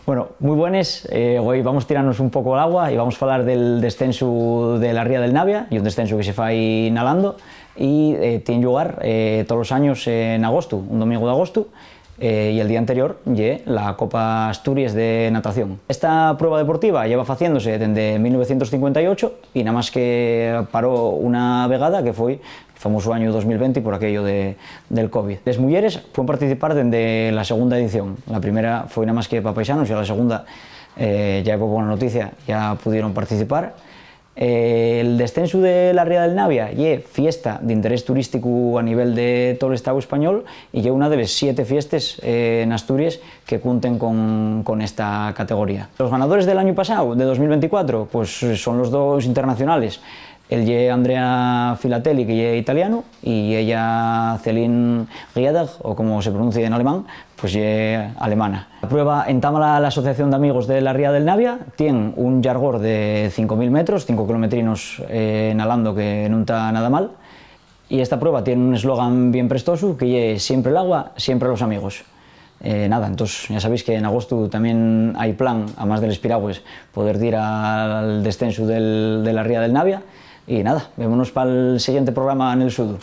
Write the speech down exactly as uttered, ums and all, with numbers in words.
Bueno, mui buenes. Eh, güei vamos tirarnos un poco al agua y vamos falar del descensu de la Ría del Navia, y un descensu que se fai nalando y eh, tien llugar eh, tolos años en agostu, un domingo d'agostu, eh, y el día anterior ye la Copa Asturias de Natación. Esta prueba deportiva lleva faciéndose dende mil novecientos cincuenta y ocho y namás que paró una vegada, que foi el famoso año dos mil venti por aquello de, del covid. Les muyeres puen participar dende la segunda edición. La primera foi namás que pa paisanos, y a la segunda, eh, ya é boa noticia, ya pudieron participar. Eh, el descensu de la Ría del Navia ye fiesta d'interés turísticu a nivel de tol Estau español y ye una de les siete fiestes eh, n'Asturies que cunten con, con esta categoría. Los ganadores del añu pasáu, de dos mil venticuatro, pues son los dos internacionales. Él ye Andrea Filatelli, que ye italianu, y ella Celine Gieder, o como se pronuncia en alemán, pues ye alemana. La prueba entámala la Asociación d'Amigos de la Ría del Navia, tien un llargor de cinco mil metros, cinco kilometrinos eh, nalando, que nun ta nada mal. Y esta prueba tien un eslogan bien prestosu, que ye "Siempre el agua, siempre los amigos". Eh, nada, entós ya sabéis que en agostu tamién hai plan, amás de les piragües, poder dir al descensu del, de la Ría del Navia. Y nada, vémonos pal siguiente programa nel sudu.